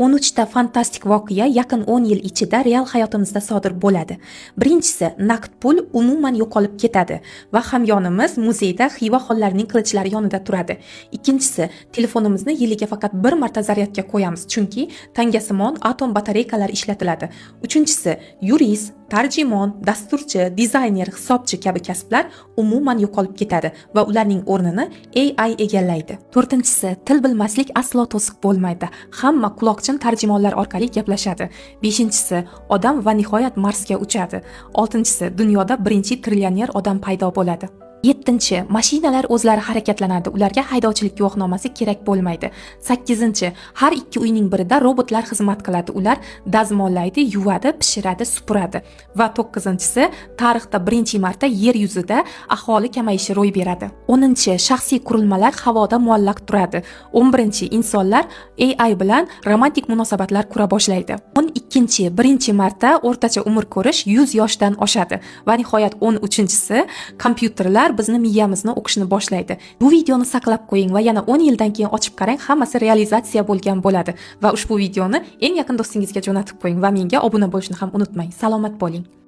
13 ta fantastik voqea yaqin 10 yil ichida real hayotimizda sodir bo'ladi. Birinchisi, naqd pul umuman yo'qolib ketadi va hamyonimiz muzeyda Xiva xonlarining qilichlari yonida turadi. Ikkinchisi, telefonimizni yiliga faqat bir marta zaryadga qo'yamiz, chunki tangasimon atom batareykalari ishlatiladi. Uchinchisi, yurist, tarjimon, dasturchi, dizayner, hisobchi kabi kasblar umuman yo'qolib ketadi va ularning o'rnini AI egallaydi. To'rtinchisi, til bilmaslik aslo to'siq bo'lmaydi. Hamma quloqchin tarjimonlar orqali gaplashadi. Beshinchisi, odam va nihoyat Marsga uchadi. Oltinchisi, dunyoda birinchi trillioner odam paydo bo'ladi. Yettinchi, mashinalar o'zlari harakatlanadi, ularga haydovchilik guvohnomasi kerak bo'lmaydi. Sakkizinchi, har ikki uyning birida robotlar xizmat qiladi. Ular dazmollaydi, yuvadi, pishiradi, supuradi. Va to'qqizinchisi, tarixda birinchi marta yer yuzida aholi kamayishi ro'y beradi. 10-chi, shaxsiy qurilmalar havoda muallaq turadi. 11-chi, insonlar AI bilan romantik munosabatlar qura boshlaydi. 12-chi, birinchi marta o'rtacha umr ko'rish 100 yoshdan oshadi. Va nihoyat 13-chisi, kompyuterlar bizni miyamizni o'qishni boshlaydi. Bu videoni saqlab qo'ying va yana 10 yildan keyin ochib qarang, hammasi realizatsiya bo'lgan bo'ladi. Va ushbu videoni eng yaqin do'stingizga jo'natib qo'ying va menga obuna bo'lishni ham unutmang. Salomat bo'ling.